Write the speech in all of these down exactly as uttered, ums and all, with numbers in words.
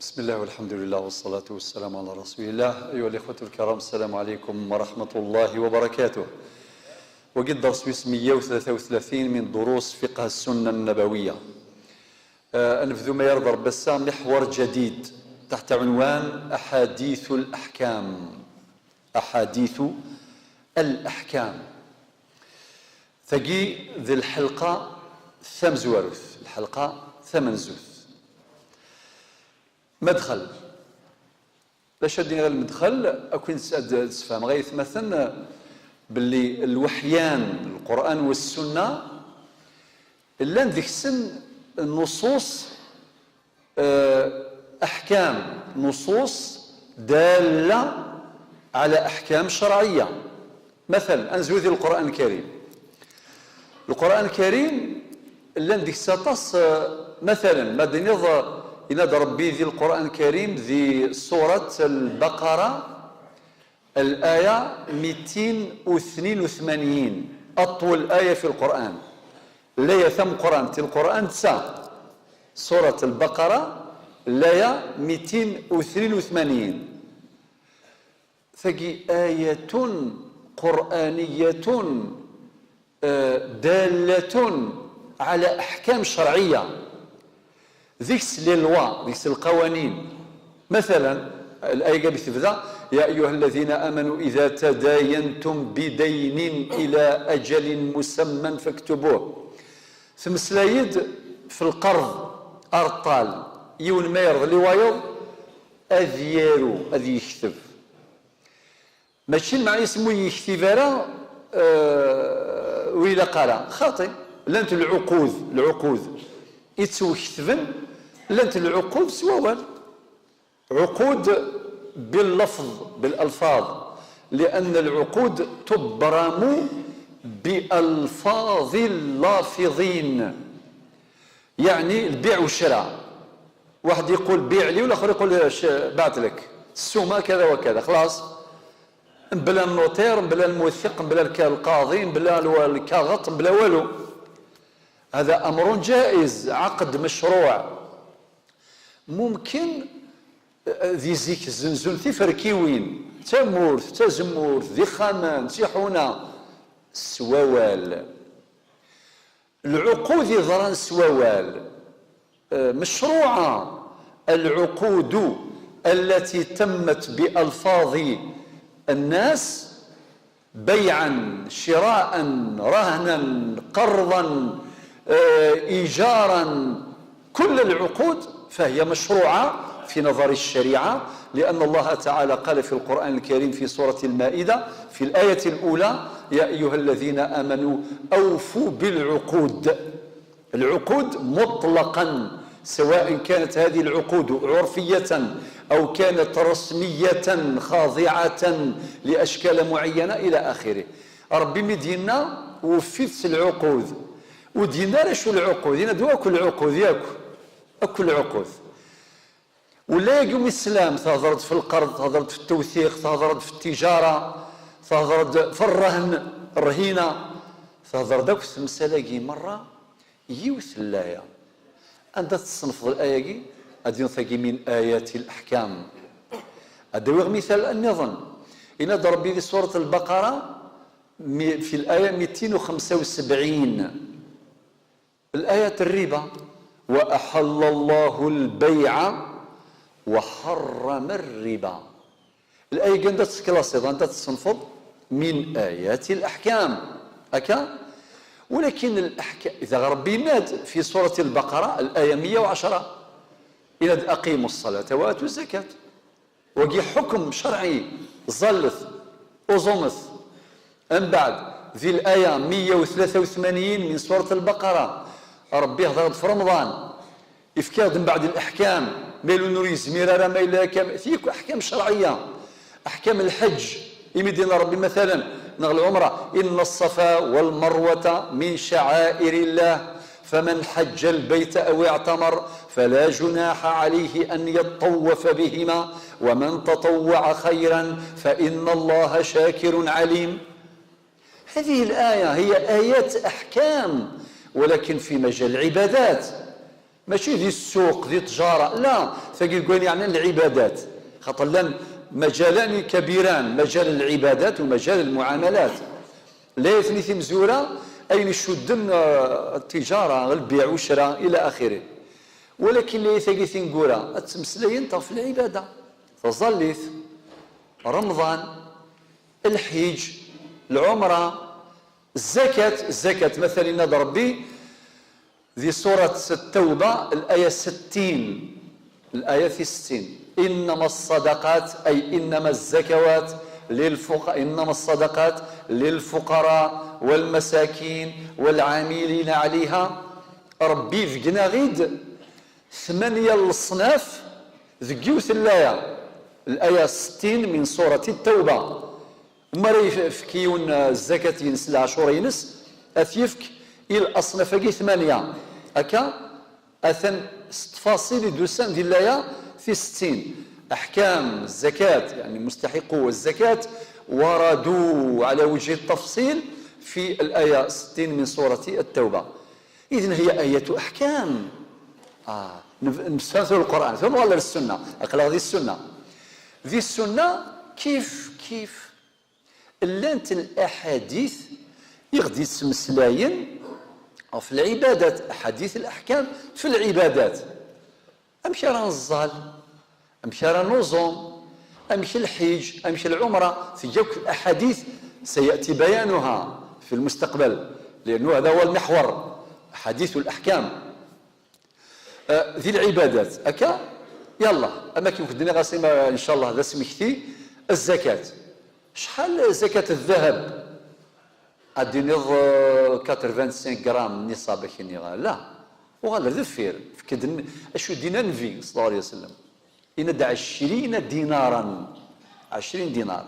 بسم الله والحمد لله والصلاة والسلام على رسول الله. أيها الإخوة الكرام، السلام عليكم ورحمة الله وبركاته. وقد درس ويس مية وثلاثة وثلاثين من دروس فقه السنة النبوية. آه، نبذو ما يرضى ربي الساعة محور جديد تحت عنوان أحاديث الأحكام. أحاديث الأحكام. Tagi d lḥelqa tamezwarut, lḥelqa tamenzut. Madxel. D acu ad d-iniɣ lmedxel? Akk ad d-sfehmeɣ ay atmaten belli lweḥyan, Lqur'an u Ssunna, llan deg-sen nuṣuṣ, eh, aḥkam, nuṣuṣ dalla ɛla aḥkam cerɛiyya. Matal, ad nezwi di Lqur'an Lkarim. Lqur'an Lkarim, llan deg-s aṭas, eh, matal, ma d-iniḍ, eh, yenna-d Ṛebbi di Lqur'an Lkarim, di surat Lbaqara, الآية ميتين واثنين وثمانين، أطول آية في القرآن. L'aya tameqqrant n Lqur'an d ta, surat Lbaqara, l'aya mitin u tnin u tmanyin. Tagi ayatun qur'aniyatun, eh, dallatun ala aḥkam cerɛiyya. Deg-s les lois, deg-s lqawanin. Masalan, الآية قبل تبدأ: يا أيها الذين آمنوا إذا تداينتم بدين إلى أجل مسمى فاكتبوه. Tmeslay-d f lqerḍ, areṭṭal, yiwen ma yerḍel i wayeḍ, ad yaru, ad yekteb. Mačči lmeɛna-s mu yektib ara, eh, ur ilaq ara. Xaṭi, llant lɛuqud, lɛuqud ittwaketben, llant lɛuqud s wawal. عقود باللفظ، بالألفاظ، لأن العقود تبرم بألفاظ اللافظين. يعني البيع والشراء، واحد يقول: بيع لي، والآخر يقول: ش-، بعت لك السومة كذا وكذا، خلاص. بلا النوتير، بلا الموثق، بلا الك-، القاضي، بلا الو-، الكاغط، بلا والو. هذا أمر جائز، عقد مشروع. ممكن، آه، di zik zzenzun tiferkiwin, tamurt, tazemmurt, d ixxamen, d tiḥuna, s wawal. العقود yeḍran s wawal, eh, مشروعة. العقود التي تمت بألفاظ الناس، بيعا، شراء، رهنا، قرضا، eh، إيجارا، كل العقود فهي مشروعة في نظر الشريعة، لأن الله تعالى قال في القرآن الكريم في سورة المائدة في الآية الأولى: يا أيها الذين آمنوا أوفوا بالعقود. العقود مطلقا، سواء كانت هذه العقود عرفية أو كانت رسمية خاضعة لأشكال معينة إلى آخره. ربي mi d-yenna: وفيت العقود. Ur d-yenna ara acu lɛuqud, yenna-d akk lɛuqud, yakk. Akk lɛuqud. Ula yagi umi teslam, thedreḍ f lqerḍ, thedreḍ f tewtiq, thedreḍ f tijara, thedreḍ f rrehn, rrhina, thedreḍ akk temsal-agi merra, yiwet n laya. Anda tessenfeḍ laya-agi? Ad d-tiniḍ tagi min ayati l-aḥkam. Ad d-awiɣ mital nniḍen. Yenna-d Ṛebbi di surat Lbaqara, mi-, fi laya mitin u xemsa u sebɛin. L'ayat n rriba: وأحل الله البيع وحرم الربا. Laya-agi anda tt-teklasiḍ, anda tt-tessenfeḍ? من آيات الأحكام. Akka? ولكن الأحكام, إذا Ṛebbi yenna-d في سورة البقرة, laya meyya u ɛecṛa, yenna-d: أقيموا الصلاة وآتوا الزكاة. Wagi ḥukm cerɛi, ẓallet, uẓumet. Mbeɛd, di laya meyya u tlata u tmanyin min surat Lbaqara, Ṛebbi ihder-d f Remḍan, ifka-ɣ-d mbeɛd leḥkam, ma yella ur yezmir ara, ma yella akka, yakk aḥkam cerɛiyya, aḥkam lḥeǧǧ, imi d-yenna Ṛebbi, masalan, neɣ lɛumra: إن الصفا والمروة من شعائر الله، فمن حج البيت أو اعتمر فلا جناح عليه أن يطوف بهما، ومن تطوع خيرا فإن الله شاكر عليم. هذه الآية هي آيات أحكام، ولكن في مجال العبادات. Mačči di ssuq, di ttjara, la, tagi deg wayen yeɛnan lɛibadat. Xaṭer llan majalani kabiran, majal lɛibadat u majal lmuɛamalat. Layat-nni timezwura, ayen icudden, eh, ttijara, lbiɛ u ccra, ila axiri. Walakin layat-agi tineggura, ad ttmeslayent ɣef lɛibada, taẓallit, Remḍan, lḥiǧ, lɛumra, zzakat, zzakat, matalan yenna-d Ṛebbi, di surat Ttawba, laya settin, laya tis settin. إنما الصدقات، أي إنما الزكوات للفق-، إنما الصدقات للفقراء والمساكين والعاملين عليها. Ṛebbi ibeggen-aɣ-id tmanya n leṣnaf deg yiwet n laya, laya settin min surat Ttawba. Mi ara yefk yiwen, eh, zzakat-ines, lɛacura-ines, ad t-yefk i laṣnaf-agi tmanya. Akka, atan s ttfaṣil i d-usan di laya tis settin. Aḥkam zzakat, yani mustaḥiqu zzakat, waradu ɛla wejhi ttafṣil fi laya settin min surati Ttawba. Idn hiya ayatu aḥkam. Ah, nef-, nefhem tura Lqur'an, tura nuɣal ar ssunna. Aql-aɣ di ssunna. Di ssunna, kif, kif. Llant laḥadit i ɣ-d-yettmeslayen ɣef lɛibadat, aḥadit, laḥkam fi lɛibadat. Amek ara neẓẓal? Amek ara nuẓum? Amek lḥiǧ? Amek lɛumra? Tga akk aḥadit, سيأتي بيانها في المستقبل، لأنه هذا هو المحور، أحاديث الأحكام. Eh, di lɛibadat, akka? Yallah, am akken k-d-nniɣ ass-a, ma, ncallah, d asmekti, zzakat. Acḥal zzakat ddheb? Ad d-tiniḍ, eh, quatre-vingt-cinq grammes n niṣab, ak-nniɣ, la. Uɣal ar deffir, efk-d n-, acu d-yenna Nnbi, sallallahu alayhi wa sallam. Yenna-d ɛecrin dinaran. Ɛecrin dinar.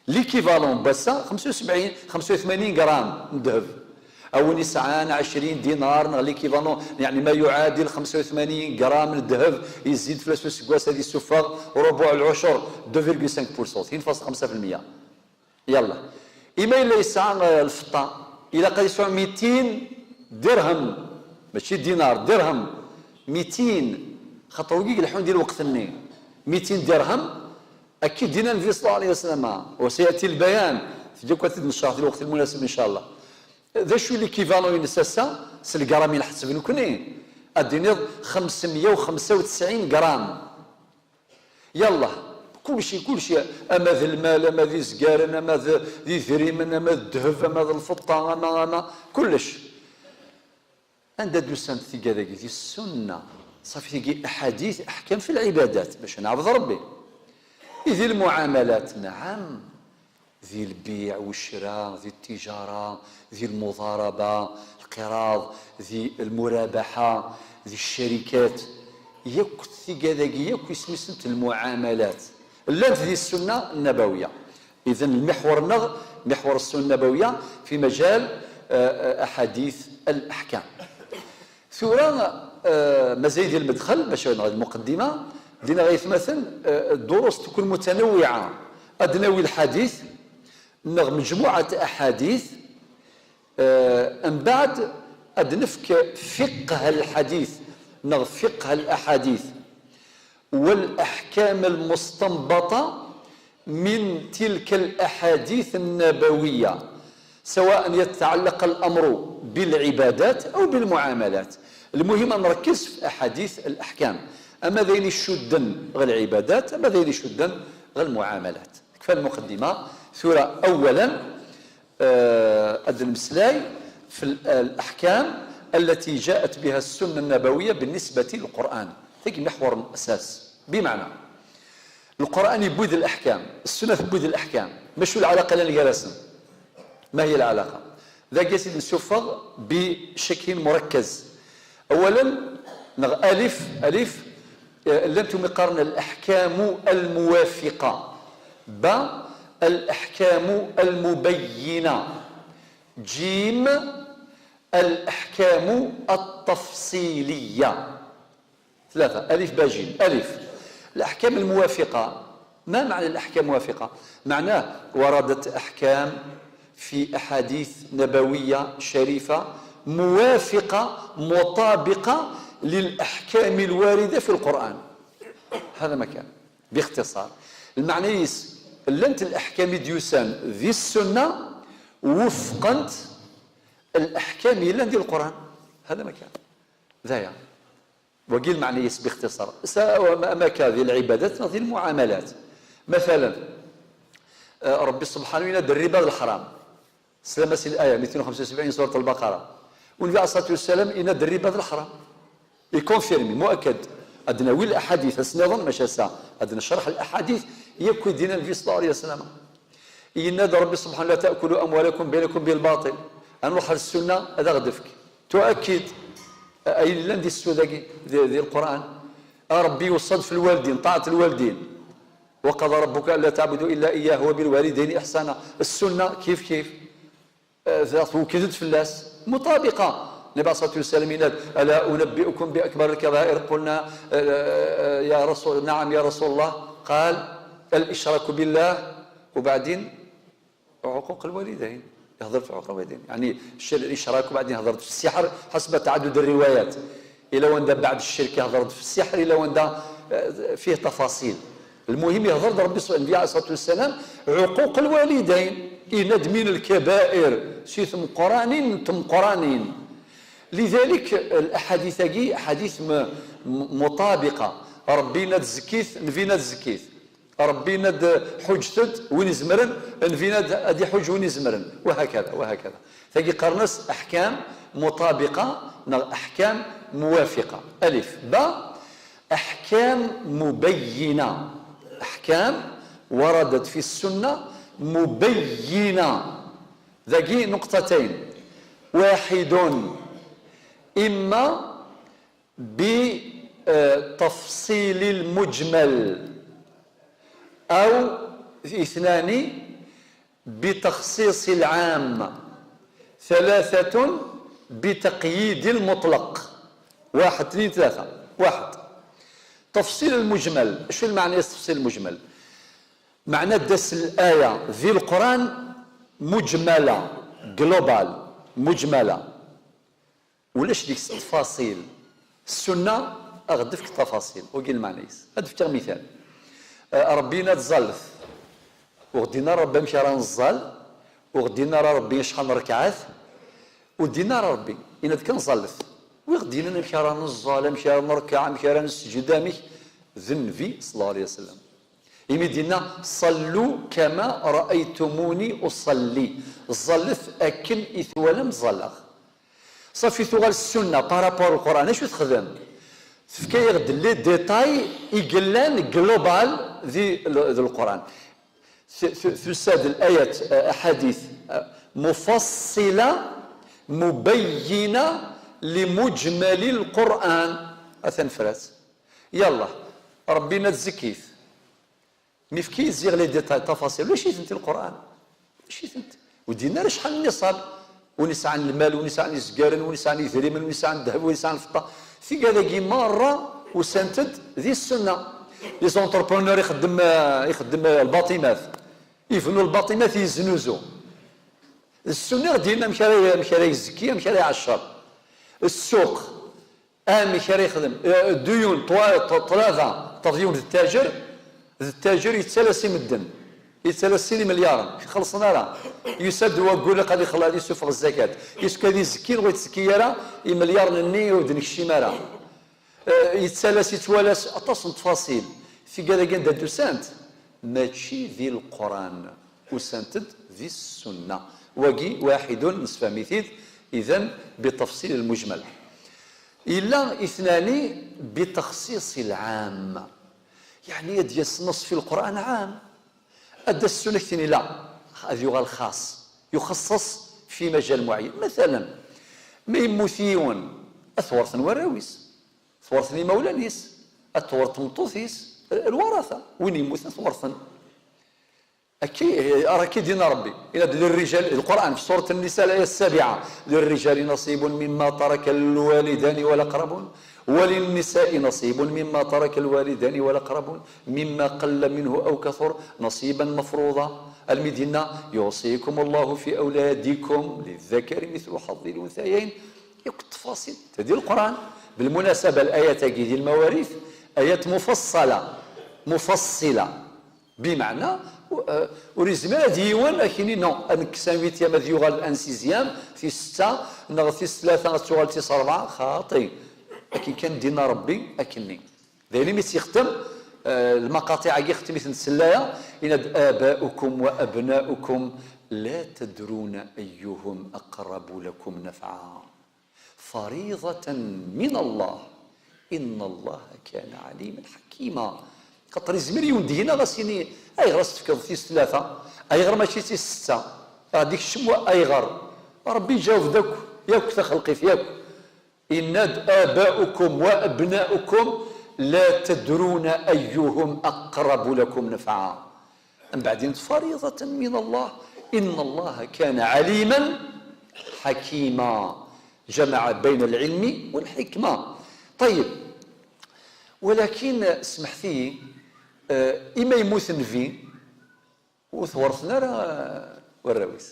L'équivalent n wass-a, xemsa u sebɛin, xemsa u tmanyin gram n ddheb. A win yesɛan ɛecrin dinar, neɣ l'équivalent, yeɛni ma yuɛadil xemsa u tmanyin gram n ddheb, yezzi-d fell-as useggas ad yessufeɣ rubuɛ lɛucur, deux virgule cinq pour cent, tnin faṣel xemsa fi lmeyya. Yalla. Imi yella yesɛa, eh, lfeṭṭa, ilaq ad yesɛu mitin dirhem, mačči dinar, dirhem, mitin, xaṭer wigi i ileḥḥun di lweqt-nni, mitin dirhem, akka i d-yenna Nnbi sallallahu alayhi wa sallam, وسيأتي البيان, tga akk ad t-id-necreḥ di lweqt lmunaseb, ncallah. D acu i l'équivalent-ines ass-a, s lgramin ḥesben nekkni? Ad d-tiniḍ xemsemya u xemsa u tesɛin gram. Yallah, kulci, kulci, ama d lmal, ama d izgaren, ama d, d idrimen, ama d ddheb, ama d lfeṭṭa, ama, ama, kullec. Anda d-usant tigad-agi? Di ssunna. Ṣafi tigi aḥadit, aḥkam fi lɛibadat, bac ad neɛbed Ṛebbi. I di lmuɛamalat, nɛam. Di lbiɛ u ccra, di ttijara, di lmuḍaraba, lqiraḍ, di lmurabaḥa, di ccarikat, yakk tigad-agi yakk isem-isent lmuɛamalat. Llant di ssunna nnabawiya. Idan lmiḥwer-nneɣ, miḥwer ssunna nnabawiya, fi majal, eh, eh, aḥadit al-aḥkam. Tura, eh, mazal di lmedxel, bac ad nɣed lmuqeddima, dinna ɣer yetmaten, eh, durus tkun mutanawwiɛa. Ad d-nawi lḥadit, neɣ mejmuɛat aḥadit, eh, mbeɛd ad d-nefk fiqh al-ḥadit, neɣ fiqh al-aḥadit. والأحكام المستنبطة من تلك الأحاديث النبوية، سواء يتعلق الأمر بالعبادات أو بالمعاملات. المهم أن نركز في أحاديث الأحكام، أما ذين الشدن غير العبادات، أما ذين الشدن غير المعاملات. تكفى المقدمة. ثورة أولا، آه، ad nmeslay في ال-، الأحكام التي جاءت بها السنة النبوية بالنسبة للقرآن. Tagi محور أساس. بمعنى، القرآن يبوذ الأحكام، السنة تبوذ الأحكام. ما شو العلاقة اللي نقرسم؟ ما هي العلاقة؟ ذاك يسيد نسوفغ بشكل مركز. أولا، نغ ألف، ألف، آه، لم تم قرن الأحكام الموافقة. با، الأحكام المبينة. جيم، الأحكام التفصيلية. ثلاثة، ألف با جيم. ألف، الأحكام الموافقة. ما معنى الأحكام الموافقة؟ معناه وردت أحكام في أحاديث نبوية شريفة موافقة، مطابقة للأحكام الواردة في القرآن. هذا ما كان. باختصار. Lmeɛna-is, llant leḥkam i d-yusan di ssunna, wufqent leḥkam yellan di Lquran. هذا ما كان. D aya. Wagi lmeɛna-is باختصار. سواء ما كان di lɛibadat neɣ di lmuɛamalat. Matalen, eh, Ṛebbi subḥanahu yenna-d rriba d leḥram. Teslam-as i laya mitin u xemsa u sebɛin, surat Al-Baqara. U Nnbi ɛalayhi ṣṣalatu wassalam yenna-d rriba d leḥram. Ikonfirmi, muakkad. Ad nawi laḥadit ass-nniḍen, maca ass-a ad necreḥ laḥadit yakk i d-yenna Nnbi ṣella Llahu ɛalayhi wa sallam. Yenna-d Ṛebbi subḥanahu: لا تأكلوا أموالكم بينكم بالباطل. Ad nruḥ ar ssunna, ad aɣ-d-tefk. Tuakkid, ayen yellan di ssu dagi, di, di Lquran. Ṛebbi iweṣṣa-d f lwaldin, ṭaɛet lwaldin. وقضى ربك ألا تعبدوا إلا إياه وبالوالدين إحسانا. Ssunna, kif kif. Eh, twekked-d fell-as. مطابقة. Nnbi ɛalayhi ṣṣalatu wassalam yenna-d: ألا أنبئكم بأكبر الكبائر؟ قلنا: eh, eh, يا رسول، نعم يا رسول الله. قال: الإشراك بالله. وبعدين عقوق الوالدين. Yehder f عقوق الوالدين. يعني, الشرك، الإشراك، وبعدين يهدر في السحر حسب تعدد الروايات. إلا وندا بعد الشرك يهدر في السحر، إلا وندا, eh, فيه تفاصيل. المهم يهدر ربي صلى، النبي عليه الصلاة والسلام عقوق الوالدين. Yenna-d من الكبائر, si tmeqqranin n tmeqqranin. لذلك الأحاديث-agi أحاديث م-, م-, مطابقة. Ṛebbi yenna-d zekkit, Nnbi yenna-d zekkit. Ṛebbi yenna-d ḥuǧǧet-d win izemren, Nnbi yenna-d ad iḥuǧǧ win izemren. وهكذا، وهكذا. Tagi qqaren-as أحكام مطابقة neɣ أحكام موافقة. ألف. Ba, أحكام مبينة. أحكام وردت في السنة مبينة. Dagi نقطتين. واحد، إما بتفصيل المجمل، أو اثنان بتخصيص العام، ثلاثة بتقييد المطلق. واحد، اثنين، ثلاثة. واحد، تفصيل المجمل. شو المعنى تفصيل المجمل؟ معنى داس الآية ذي القرآن مجملة، global، مجملة. Ulac deg-s tfaṣil. Ssunna a ɣ-d-tefk tafaṣil. Wagi lmeɛna-is. Ad d-fkeɣ mital. Eh, Ṛebbi yenna-d ẓallet. Ur ɣ-d-yenna ara Ṛebbi amek ara neẓẓal, ur ɣ-d-yenna ara Ṛebbi acḥal n ṛekɛat, ur d-yenna ara Ṛebbi, yenna-d kan ẓallet. Wi ɣ-d-yennan amek ara neẓẓal, amek ara nṛekkeɛ, amek ara nesǧed, amek? D Nnbi ṣella Llahu ɛalayhi wa sallam. Imi d-yenna: صلوا كما رأيتموني أصلي. Ẓẓallet akken i twalam ẓẓalleɣ. Ṣafi, tuɣal ssunna par rapport au Lquran, acu texdem? Tefka-yaɣ-d les détails i yellan global di, di Lquran. Tu-, tu-, tusa-d layat, eh, aḥadit, eh, مفصلة مبينة لمجمل القرآن. Atan frat. Yallah, Ṛebbi yenna-d zekkit. Mi fki ziɣ les détails, tafaṣil, ulac-itent di Lquran. Ulac-itent. Ur d-yenna ara acḥal n niṣab. Win yesɛan lmal, win yesɛan izgaren, win yesɛan idrimen, win yesɛan ddheb, win yesɛan lfeṭṭa. Tigad-agi merra usant-d di ssunna. Les entrepreneurs ixeddem, eh, ixeddem, eh, lbaṭimat. Ibnu lbaṭimat yeznuzu. D ssunna i ɣ-d-yenna amek ara, amek ara yezki, amek ara iɛeccer. Ssuq. Amek ara yexdem? Eh, dduyun, ṭwa-, ṭ-, ṭṭlaba, taḍyun d ttajer, d ttajer yettalas i medden, yettalas sin imelyaren, xellṣen ara. Yusa-d wayyur ilaq ad ixel-, ad yessufeɣ zzakat. Yessefk ad izekki neɣ ur yettsekki ara imelyaren-nni ur d-nekcim ara. Eh, yettalas, yettwalas, aṭas n tfaṣil. Tigad-agi anda d-usant? Mačči di Lquran, usant-d di ssunna. Wagi waḥidun, nessefhem-it-id, idan, bitafṣil lmujmal. Yella itnani bitexṣiṣ lɛam. Yeɛni ad d-yas nneṣ fi Lqur'an ɛam. Ad d-as ssunna ktin ila, ad yuɣal xaṣ. Yuxeṣṣeṣ fi majal muɛyan. Matalen, ma yemmut yiwen, ad t-werten warraw-is. Twerten imawlan-is, ad twerten tmeṭṭut-is, lwarata. Win yemmuten ad t-werten. Akka, ara akka i d-yenna Ṛebbi. Yenna-d للرجال, Lqur'an, fi surat Nisa, الآية السابعة: للرجال نصيب مما ترك الوالدان والأقربون وللنساء نصيب مما ترك الوالدان والأقربون مما قل منه أو كثر نصيبا مفروضا. Almi d-yenna: يوصيكم الله في أولادكم للذكر مثل حظ الأنثيين. Akk ttfaṣil. Tadi Lquran. Belmunasaba, layat-agi di Lmawarit, ayat mufaṣṣala. Mufaṣṣila. Bimeɛna, u-, eh, ur yezmir ad yiwen ad k-yini, non, ad nekkes un huitième, ad yuɣal un sixième, tis setta, neɣ tis tlata ad tuɣal tis rebɛa, xaṭi. Akken kan d-yenna Rebbi, akkenni. D ayen imi tt-yextem, eh, lmaqaṭiɛ-agi xtem-iten s llaya, yenna-d: "آباؤكم وأبناؤكم لا تدرون أيهم أقرب لكم نفعا." فريضة من الله إن الله كان عليما حكيما. Xaṭer yezmer yiwen deg-neɣ ad s-yini: "Ayɣer ad s-tefkeḍ tis tlata? Ayɣer mačči tis setta?" Ad d-ikcem wa ayɣer. Ṛebbi iǧaweb-d akk, yakk taxelqit, yakk. Yenna-d: "آباؤكم وأبناؤكم لا تدرون أيهم أقرب لكم نفعا." Mbeɛd yenna-d: "فريضة من الله إن الله كان عليما حكيما." جمع بين العلم والحكمة. طيب، ولكن سمحت-iyi, eh, imi yemmut nnbi, ur t-werrten ara, eh, warraw-is.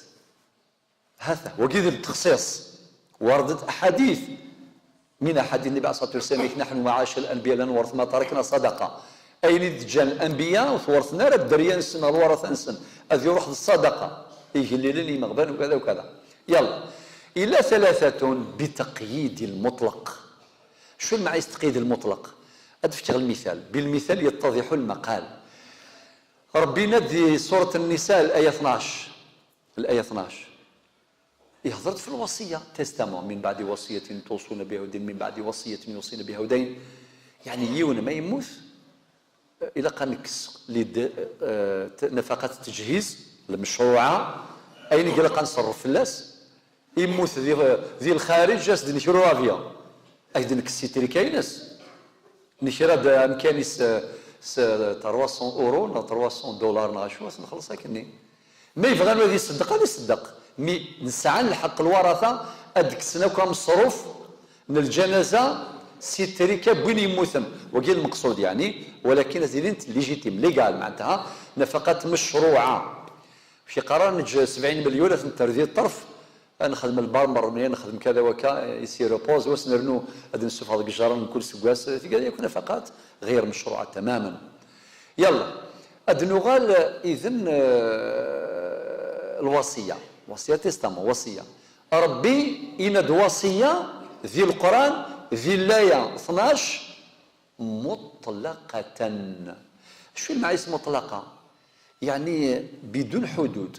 Hata, wagi d ltexṣiṣ. وردت أحاديث. من أحاديث النبي عليه الصلاة والسلام: "نحن معاشر الأنبياء لا نورث ما تركنا صدقة." Ayen i d-ǧǧan lanbiya, ur t-werrten ara dderya-nsen, lwaṛata-nsen. Ad iruḥ d ṣṣadaqa. Igellilen, imeɣban, ukada, ukada. Yalla. إلا ثلاثة بتقييد المطلق. شو المعنى تقييد المطلق؟ Ad d-fkeɣ lmital. بالمثال يتضح المقال. Ṛebbi yenna-d di surat Nnisa, laya tnac. Laya tnac. Ihḍer-d fi lwasiya, testament, من بعد وصية توصون بها أو دين، من بعد وصية يوصون بها أو دين. Yeɛni yiwen ma yemmut, ilaq ad nekkes lid, eh, t-, nafaqat ttejhiz, lmecruɛa, ayen i ilaq ad nṣerref fell-as. Yemmut di, di lxariǧ, as-d-nekru avion. Ad d-nekkes si trika-ines. Nekra-d amkan-is s, s trois cents euros neɣ trois cents dollars neɣ acu, ad t-nxelleṣ akkenni. Ma yebɣan ad iṣeddeq, ad iṣeddeq. Mi nesɛan lḥeqq lwaṛata ad d-kksen akk ameṣruf n lǧanaza si trika n win yemmuten. Wagi d lmeqṣud, yeɛni, walakin ad ilint légitime, légal, meɛnaha nafaqat mecruɛa. Ur yeqqar ara neǧǧ sebɛin melyun ad ten-terr di ṭṭerf, ad nexdem lbarmer, mi ad nexdem kada waka, ici repose, wass nernu ad d-nessufeɣ deg ijerran mkul seggas, tga yakk nafaqat ɣir mecruɛa tamamen. Yalla, ad nuɣal iden, eh, lwasiya. Wasiya, testament, wasiya. Ṛebbi yenna-d wasiya di Leqran, di llaya tnac, muṭlaqatan. Acu i lmeɛna-s muṭlaqa? Yeɛni bidun ḥudud.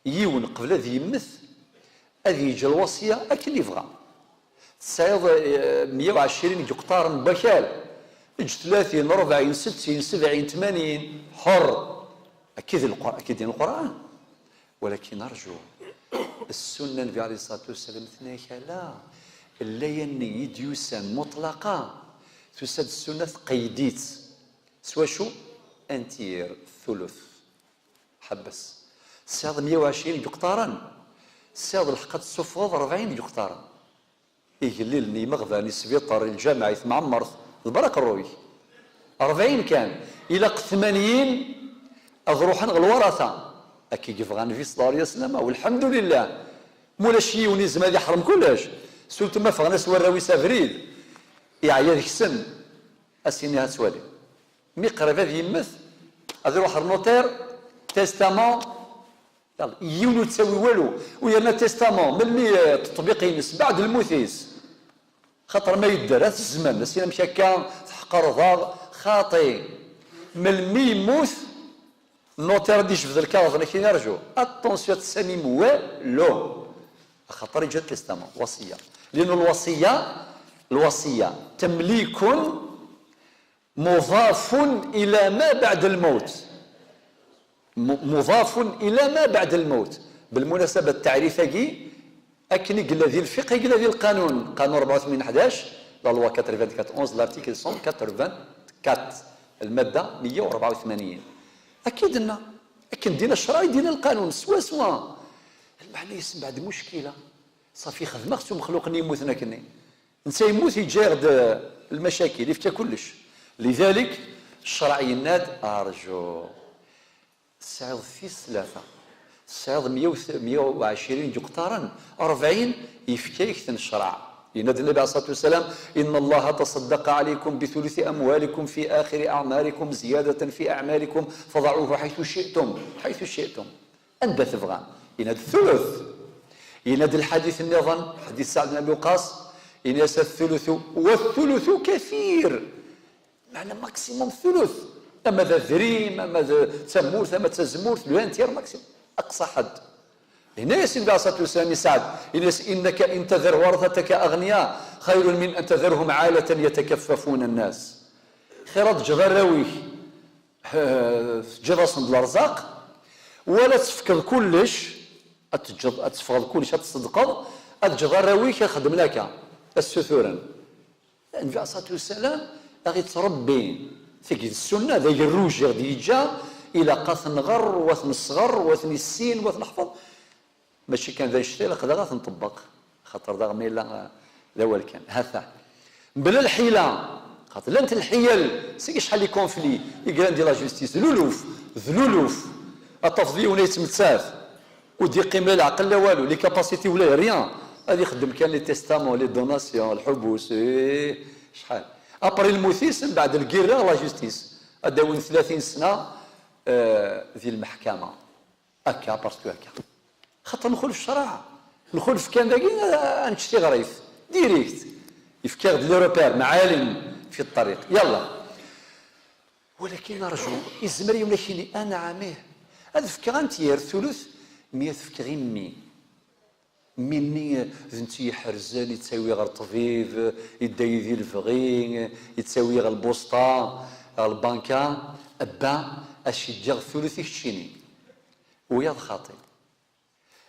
Yiwen qbel ad yemmet, ad yeǧǧ lwasiya akken yebɣa. Tesɛiḍ, eh, meyya u ɛecrin n yeqṭaren n wakal, eǧǧ tlatin, rebɛin, settin, sebɛin, tmanyin, ḥer. Akka i d Lqur-, akka i d-yenna Lqur'an. Walakin arǧu, ssunna n Nnbi ɛalayhi ṣṣalatu wassalam tenna-ak ala. Llaya-nni i d-yusan muṭlaqa, tusa-d ssunna tqeyyed-itt. S wacu? Un tiers, thuluth. Ḥebbes. Tesɛiḍ meyya u ɛecrin n yeqṭaren, tesɛiḍ lḥeqq ad tessufɣeḍ rebɛin n yeqṭaren. Igellilen, imeɣban, isbiṭar, lǧameɛ, i temɛemmert, d berra aqerruy-ik. Rebɛin kan, ilaq tmanyin ad ruḥen ɣer lwaṛata. Akka i yebɣa Nnbi ṣella Llahu ɛalayhi wa sallam, welḥemdulillah. Ma ulac yiwen izem ad iḥrem kullec. Surtout ma ffɣen-as warraw-is abrid, iɛya deg-sen, ad s-yini: "Ha ttwali." Mi qrib ad yemmet, ad iruḥ ɣer notaire, testament, yalla, yiwen ur yettawi walu. U yerna testament, melmi, eh, teṭbiq-ines? Mbeɛd lmut-is. Xaṭer ma yedder, ad t-zzmen, ad s-yini: "Amek akka, teḥqreḍ-aɣ, xaṭi." Melmi yemmut, notaire ad d-ijbed lkaɣeḍ, ad k-yini: "Arǧu, attention, ad tessamim walu." Axaṭer iǧǧa-d testament, wasiya. Lianu lwasiya, lwasiya, temlikun مضاف إلى ما بعد الموت. م-، مضاف إلى ما بعد الموت. Belmunasaba, ttaɛrif-agi, akken i yella di lfiqh, i yella di lqanun. Qanun rebɛa u tmanyin ḥdac, la loi quatre-vingt-quatre onze, l'article cent quatre-vingt-quatre, lmadda meyya u rebɛa u tmanyin. Akka i d-tenna. Akken d-yenna ccreɛ i d-yenna lqanun, swaswa. Lmeɛna-s mbeɛd muckila. Ṣafi xedmeɣ-tt, umexluq-nni yemmuten akkenni. Netta yemmut, yeǧǧa-yaɣ-d, eh, lmacakil, yefka kullec. Lidalik, ccreɛ yenna-d: "Arǧu, tesɛiḍ tis tlata, Tesɛiḍ meyya u ɛecrin n yiqeṭṭaren, rebɛin yefka-yak-ten ccreɛ. Yenna-d Nnbi ɛalayhi ṣṣalatu wassalam: "Inna Allaha taṣaddaqa ɛalaykum bi thuluthi amwalikum fi axiri aɛmarikum ziyadatan fi aɛmalikum, fadaɛuhu ḥaytu ci'tum, ḥaytu ci'tum." Anda tebɣam. Yenna-d thuluth. Yenna-d lḥadit nniḍen, ḥadit Saɛd bin Abi Waqqas, yenna-yas: "Athuluthu, wathuluthu kathir." Meɛna maximum thuluth. Ama d adrim, ama d tamurt, ama d tazmurt, le un tiers maximum. Aqsa ḥedd. Yenna-yas Nnbi ɛalayhi ṣṣalatu wassalam i Saɛd, yenna-yas: "Innaka in tadhar warathataka aɣniya, xayrun min an tadharhum ɛalatan yatakaffafuna nnas." Xir ad teǧǧeḍ arraw-ik, eh, teǧǧiḍ-asen-d lerzaq, wala ad tefkeḍ kullec, ad teǧǧeḍ, ad teffɣeḍ kullec, ad tṣeddqeḍ, ad teǧǧeḍ arraw-ik ad xedmen akka, ad ssuturen. Nnbi ɛalayhi ṣṣalatu wassalam, a ɣ-ittṛebbi, tagi d ssunna, d agerruj i ɣ-d-yeǧǧa, ilaq ad t-nɣer, wa t-nesɣer, wa t-nissin, wa t-neḥfeḍ. Mačči kan d annect-a, ilaq daɣ ad t-nṭebbeq, xaṭer daɣ ma yella, eh, d awal kan. Hata. Mebla lḥila, xaṭer llant lḥiyal, seg acḥal les conflits i yellan di la justice, d luluf, d luluf. Ad tafeḍ yiwen yettmettat, ur d-yeqqim la leɛqel la walu, les capacités ula rien. Ad ixeddem kan les testaments, les donations, lḥubus, eh, acḥal. Après lmut-is, mbeɛd lgirra, la justice. Ad d-awin tlatin sna, eh, di lmeḥkama. Akka, parce que akka. Xaṭer nxulef ccreɛ. Nxulef kan dagi, eh, ad nečč tiɣrit. Direct. Yefka-ɣ-d les repères, معالم في الطريق. Yalla. Walakin arju, yezmer yiwen ad k-yini: "Anɛam, ih, ad fkeɣ un tiers, thuluth, mi ad fkeɣ i mmi. Mmi-nni d netta i yi-iḥerzen, yettawi ɣer ṭṭbib, yedda-yi di lebɣi, yettawi ɣer lbusṭa, ɣer lbanka, abba, ad ceggɛeɣ thuluth i keččini." Wiyaḍ xaṭi.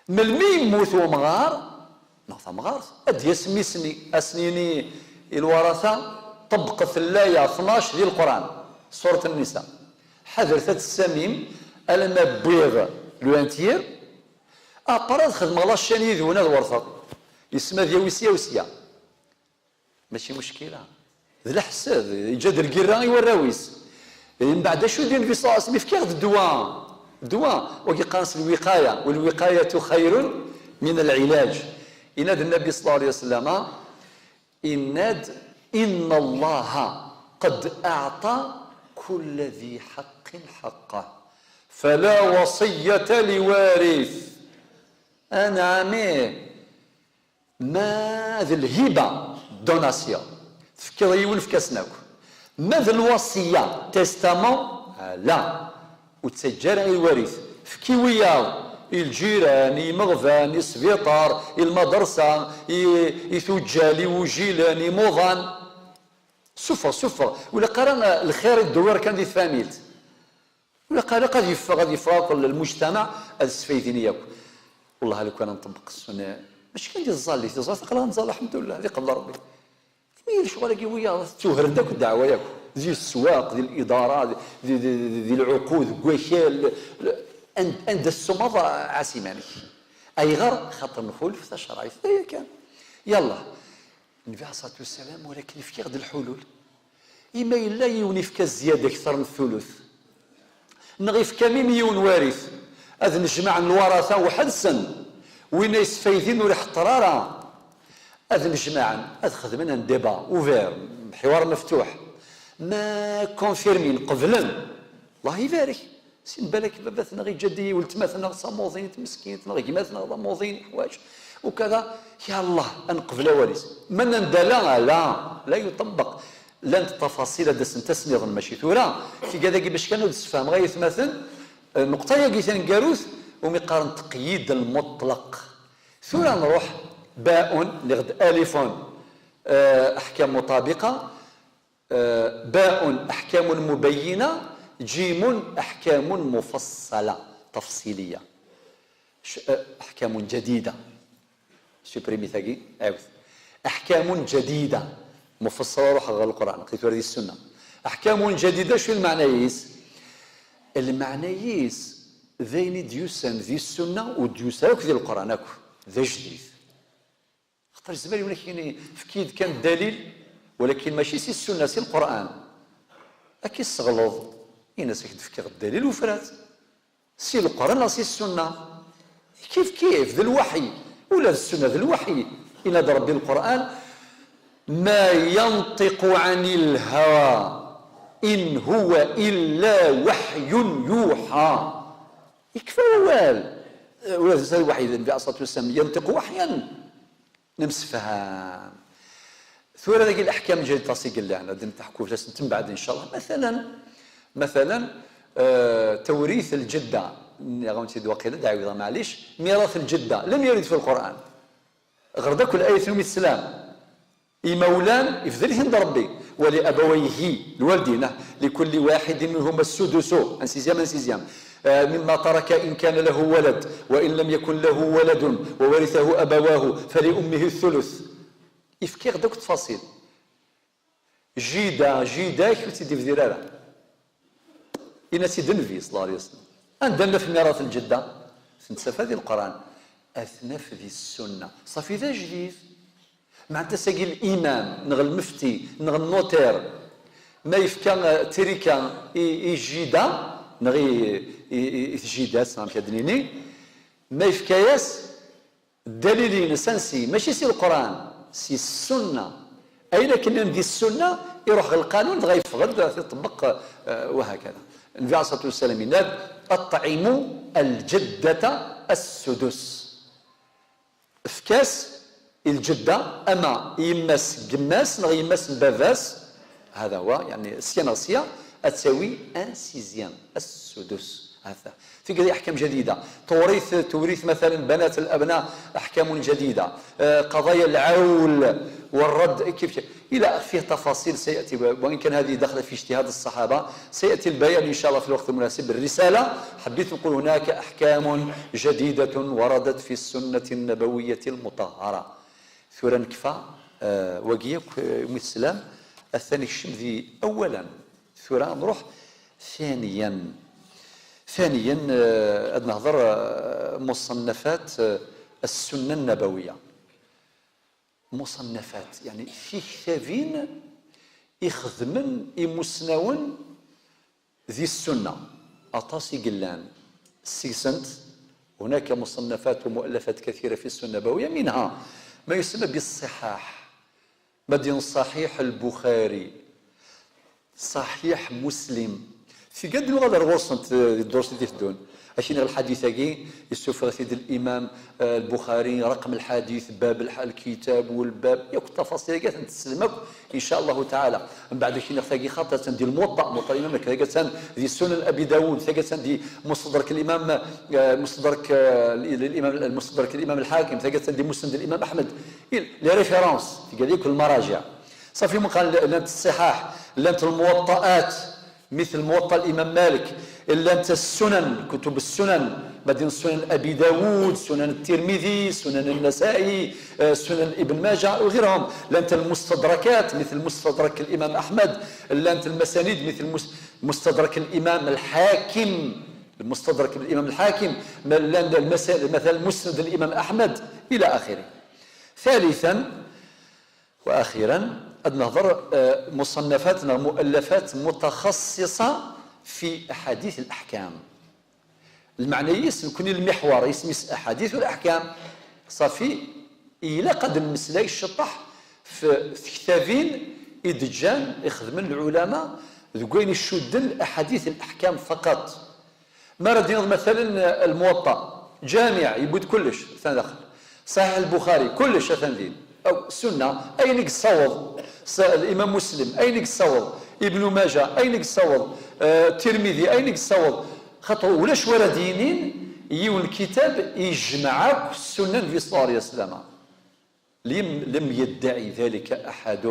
Melmi yemmut umɣar neɣ tamɣart, ad d-yas mmi-s-nni, ad sen-yini i lwarata: "Ṭebbqet llaya tnac di Lqur'an, surat Nnisa. Ḥadret ad tessamim, alamma wwiɣ le un tiers, après ad xedmeɣ la chaîne yid-wen ad werteɣ." Yesma ad yawi sya u sya. Mačči muckila. D leḥsed, yeǧǧa-d lgirra i warraw-is. Mbeɛd acu d Nnbi ṣalla Llahu ɛalayhi wa sallam? Yefka-ɣ-d ddwa. Ddwa, wagi qqaren-as lwiqaya, والوقاية خير من العلاج. Yenna-d Nnbi ṣalla Llahu ɛalayhi wa sallam, yenna-d: "إن الله قد أعطى كل ذي حق حقه، فلا وصية لوارث." Anɛam, ih. Ma d lhiba, donation, tefkiḍ i yiwen, efk-asen akk. Ma d lwasiya, testament, ala, ur ttaǧǧa ara i lwarit. Efk i wiyaḍ, i lǧiran, i yimeɣban, i sbiṭar, i lmadersa, i, i tuǧǧal, i wujilen, i imuḍan. Suffeɣ, suffeɣ. Ur ilaq ara, eh, lxir idewwer kan di tfamilt. Ur ilaq ara ad yeffeɣ, ad yeffeɣ akk lmujtamaɛ, ad sfaydin yakk. Wellah, lukan ad nṭebbeq ssunna, mačči kan di tẓallit, di tẓallit aql-aɣ nettẓalla, lḥemdullah, di qebḍ Rebbi. Mi lecɣal-agi wiyaḍ, tettuhren-d akk ddeɛwa yakk, di sswaq, di lidara, di, di, di, di, di lɛuqud, deg wakal, l-, and-, anda tessumaḍ, ɛass iman-ik. Ayɣer? Xaṭer nxulef tacerɛit, d aya kan. Yallah. Nnbi ɛalayhi ṣṣalatu wassalam, walakin fkiɣ-d lḥulul. Ima yella yiwen ifka zzyada kter n thuluth, neɣ ifka mim yiwen warit, ad nejmaɛen lwarata weḥd-sen, win ay yesfaydin ur iḥeṭṭer ara, ad nejmaɛen, ad xedmen un débat ouvert, ḥiwar meftuḥ. Ma confirmin, qeblen, Allah ibarek. Sin balak baba-tneɣ iǧǧa-d i weltma-tneɣ d tamuḍint meskint, neɣ gma-tneɣ d amuḍin, iḥwaǧ, ukada, ya Allah, ad neqbel awal-is. Ma nanda la, la, la yuṭebbeq. Llant tafaṣil ad d-asent ass nniḍen, mačči tura. Tigad-agi bac kan ad d-sfehmeɣ ay atmaten, eh, nneqṭa-yagi taneggarut, umi qqaren taqyid lmuṭleq. Tura nruḥ, baun, neɣ d alifun, eh, aḥkam mutabiqa, آه، باء أحكام مبينة، جيم أحكام مفصلة تفصيلية. ش-، آه، أحكام جديدة. Supprimi tagi, عاود. أحكام جديدة مفصلة، روح على القرآن، لقيت هذه السنة. أحكام جديدة، شو المعنى يس؟ المعنى يس، ذين ديوسان ذي السنة وديوسان ذي القرآن، أكو. ذا جديد. Xaṭer yezmer yiwen ad k-yini, efk-iyi-d kan ddalil, walakin mačči si ssunna, si Lqur'an. Ad k-isseɣleḍ, in-as ad k-d-fkeɣ ddalil ufrat. Si Lqur'an neɣ si ssunna. Kif kif, d lwaḥi. Ula d ssunna d lwaḥi. Yenna-d Rebbi Leqran: "Ma yanṭiqu ɛanil hawa, in huwa illa waḥyun yuḥa." Yekfa wawal. Ula d lwaḥi, Nnbi ɛalayhi ṣṣalatu wassalam, yanṭiqu waḥyan. Nemsefham. Tura dagi leḥkam n Ǧalil Ṭasi yellan, ad d-nteḥku fell-asen mbeɛd, in ca Allah. Mathalan, mathalan, eh, tewrit lǧedda, nniɣ-awen-tt-id waqila, ad d-ɛiwdeɣ, maɛlic, mirat lǧedda, lam yarid fi Lqur'an. Ɣer-d akk layat n Ummi Teslam. Imawlan, ifdel-iten-d Rebbi. Wali abawayhi, lwaldin, ah, likulli waḥidin minhuma ssudusu, un sixième, un sixième. Eh, mimma taraka in kana lahu walad, wa in lam yakun lahu waladun, wa warithahu abawahu, fali ummihi thuluth. Ifka-ɣ-d akk ttfaṣil. Jida, jida-k ur tt-id-ibdir ara. Yenna-tt-id Nnbi, ṣalla Llahu ɛalayhi wa sallam. Anda naf mirat lǧedda? Tettaf di Leqran. Ad t-naf di ssunna. Ṣafi d ajdid. Meɛna ass-agi limam, neɣ lmefti, neɣ nnuṭir, ma yefka, eh, trika i, i jida, neɣ i, i, i, i tjidat, neɣ amek ad d-nini, ma yefka-yas ddalil-ines ansi, mačči si Leqran, si ssunna. Ayen akken nnan di ssunna, iruḥ ɣer lqanun, dɣa yeffeɣ-d, tiṭebbeq, eh, wahakada. Nnbi ɛalayhi ṣṣalatu wassalam yenna-d: "Aṭɛimu lǧeddata ssudus." Efk-as i lǧedda, ama i yemma-s n yemma-s neɣ yemma-s n baba-s, hada wa, yeɛni sya neɣ sya, ad tawi un sixième, ssudus. Hata. Tigi d aḥkam jadida. Tewrit, tewrit, mathalan, banat al-abna, aḥkamun jadida. Eh, qadaya al-awl wa radd, kif, kif. إلى آخره، فيه تفاصيل سيأتي، وإن كان هذه داخلة في اجتهاد الصحابة، سيأتي البيان إن شاء الله في الوقت المناسب. الرسالة، حبيت نقول هناك أحكام جديدة وردت في السنة النبوية المطهرة. Tura nekfa, eh, wagi akk, eh, umi teslam, atan ikcem di أولا. Tura nruḥ ثانيا. ثانيا, eh, ad nehder, eh, مصنفات, eh, السنة النبوية. مصنفات, يعني, tiktabin ixedmen imusnawen di ssunna. Aṭas i yellan. Seg-sent, هناك مصنفات ومؤلفات كثيرة في السنة النبوية، منها ما يسمى بالصحاح، مثل صحيح البخاري، Ṣaḥiḥ Muslim. Tigad nuɣal ar ɣur-sent, eh, di ddurs i d-iteddun. Akini lḥadit-agi, yessufeɣ-it-id limam, eh, Lbuxari, raqem lḥadit, bab lḥ-, lkitab, walbab, yakk ttafaṣil-agi ad tent-teslem akk, in ca Allahu taɛala. Mbeɛd akini tagi xaṭer attan di Lmuwaṭṭa, Muwaṭṭa limam Malik, tagi attan di Sunan Abi Dawud, tagi attan di Mustadrak limam, eh, Mustadrak, eh, limam, Mustadrak limam Lḥakim, tagi attan di Musnad limam Aḥmed. Il-, les références, tigad yakk lmarajiɛ. Ṣafi, ma qal llant ṣṣiḥaḥ, llant lmuwaṭṭaat, مثل موطأ الإمام مالك, llant السنن, كتب السنن, مثل سنن أبي داود, سنن الترمذي, سنن النسائي, eh, سنن ابن ماجه, وغيرهم. Llant المستدركات, مثل مستدرك الإمام أحمد, llant المسانيد, مثل مس-, مستدرك الإمام الحاكم, المستدرك الإمام الحاكم, ma llan المسا-, مثلا مسند الإمام أحمد, إلى آخره. ثالثا, وأخيرا, ad nehder, eh, مصنفات neɣ مؤلفات متخصصة في أحاديث الأحكام. Lmeɛna-is, nekni lmiḥwar isem-is أحاديث الأحكام. Ṣafi, ilaq ad nemmeslay ciṭṭaḥ f tektabin i d-ǧǧan, ixedmen lɛulama deg wayen icudden أحاديث الأحكام فقط. Ma ara d-tiniḍ, matalen, Lmuwaṭṭa, Ǧamiɛ, yewwi-d kullec, atan daxel. Ṣaḥiḥ Lbuxari, kullec atan din. Aw, Sunna, ayen i yessaweḍ. S-, Limam Muslim, ayen i yessaweḍ. Ibnu Maǧa, ayen i yessaweḍ. Eh, Tirmidi, ayen i yessaweḍ. Xaṭer ulac wara d-yinin yiwen lkitab ijmeɛ akk Sunna n Nnbi ṣalla Llahu ɛalayhi wa sallam. لم، لم يدعي ذلك أحد.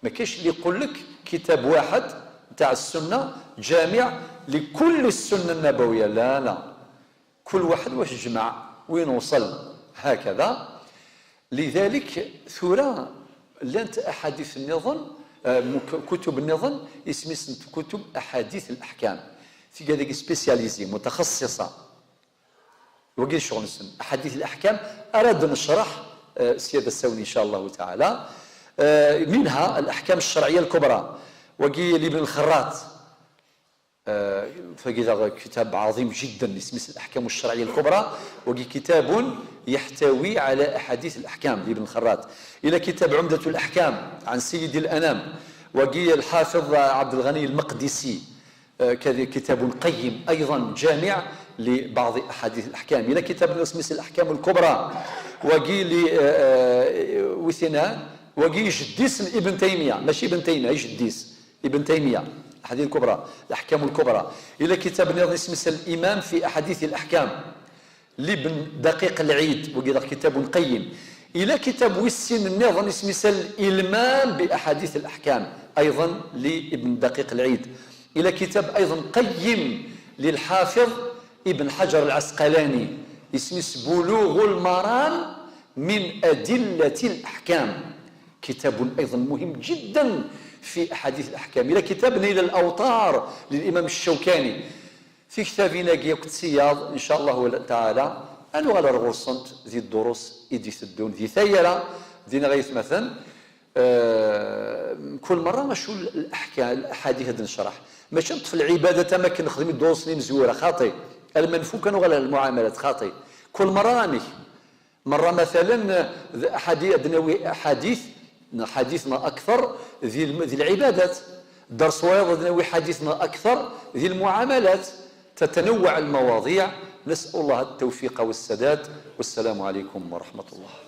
ما كاينش اللي يقول لك كتاب واحد نتاع السنة جامع لكل السنة النبوية. لا، لا. كل واحد واش جمع، وين وصل، هكذا. لذلك ثورة لانت أحاديث النظن، آه، مك-، كتب النظن، اسمي سنت كتب أحاديث الأحكام. في هذيك spécialisé، متخصصة. Wagi d ccɣel-nsen. أحاديث الأحكام ara d-necreḥ, eh, sya d asawen, in ca Allahu taɛala. Eh, منها الأحكام الشرعية الكبرى. Wagi n Ibn Lxerrat. آه، فقيدا كتاب عظيم جدا اسمه الأحكام الشرعية الكبرى، وكي كتاب يحتوي على أحاديث الأحكام لابن خراط. إلى كتاب عمدة الأحكام عن سيد الأنام، وكي الحافظ عبد الغني المقدسي، آه، كذا كتاب قيم أيضا جامع لبعض أحاديث الأحكام. إلى كتاب اسمه الأحكام الكبرى، وكي ل-، آه، آه، وثنا، وكي جديس ابن تيمية، ماشي ابن تيمية، جديس ابن تيمية، الأحاديث الكبرى، الأحكام الكبرى. إلى كتاب نظر اسمه الإمام في أحاديث الأحكام لابن دقيق العيد، وكذا كتاب قيم. إلى كتاب ويسين النظر اسمه الإلمام بأحاديث الأحكام، أيضا لابن دقيق العيد. إلى كتاب أيضا قيم للحافظ ابن حجر العسقلاني، اسمه بلوغ المرام من أدلة الأحكام. كتاب أيضا مهم جدا في أحاديث الأحكام. إلى كتاب نيل الأوطار للإمام الشوكاني. في كتابنا كيوك تسياض، إن شاء الله تعالى، أنو غالا رغرصنت ذي الدروس إدي سدون ذي ثيرة، دينا غيث مثلا. آه، كل مرة ما شو الأحكام، الأحاديث هذا نشرح. ما شنط في العبادة ما كنخدم الدروس اللي مزورة، خاطي. المنفوك أنو غالا المعاملات، خاطي. كل مرة راني. مرة مثلا، ذ-، أحادي-، أدناوي أحاديث، حديثنا أكثر ذي الم-، ذي العبادات. درس وايض أدناوي حديثنا أكثر ذي المعاملات. تتنوع المواضيع. نسأل الله التوفيق والسداد. والسلام عليكم ورحمة الله.